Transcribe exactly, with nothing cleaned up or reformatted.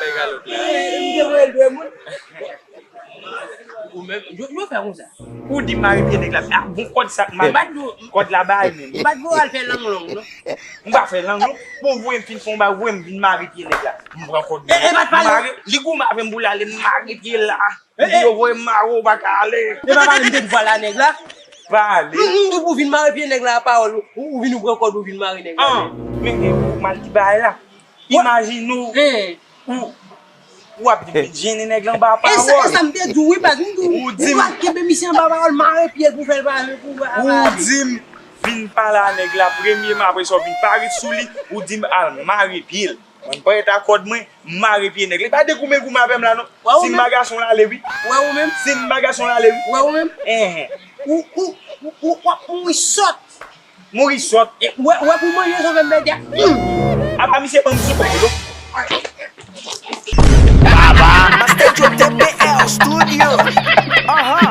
bay kalòt la. M te voye l dwe moun. Ou menm, yo, yo fè konsa. Ou di mare pye nèg la. Ah, bon, kòd sa k mare. Bat yo. Kòd la bay menm. Bat yo al fè lang long, non? M pa fè lang long. Bon, voye m fin fè yon bagay, voye m vin mare pye nèg la. M pran kòd. E, e, bat pa yo. Mare, li goumen avè m pou l ale, m mare pye l la. E, e. Yo voye m mare, ou pa ka ale. E pa pale m te di pale a nèg la. Pa ale. M, m, m, ou vin mare pye nèg la, pawòl, ou, ou vin ou pran kòd, ou vin mare nèg la. Ah, men gen ou mal di bagay la. Imajine ou. E. Ou, w ap vin jennen nèg la anba pawòl. E sa, e sa m te di w, wi, baz, m di w, ou pa kenbe misye anba pawòl, mare pye l pou fè l pale, pou fè l pale. Ou di m vin pale a nèg la, premyèman, apre sa w vin parèt sou li, ou di m al mare pye l. Mwen, m parèt a kòd mwen, m mare pye nèg la. E pa de goumen goumen avè m la, non. Si m pa gason, l ale, wi. Wè ou menm? Si m pa gason, l ale, wi. Wè ou menm? Enhen. Ou, ou, ou, ou, w ap mouri sòt. Mouri sòt. E, wè, wè pou manje sa fè m pèdi a. Apa misye ban m sou kòb, non? Baba. Master Joe T P L Studio. Aha.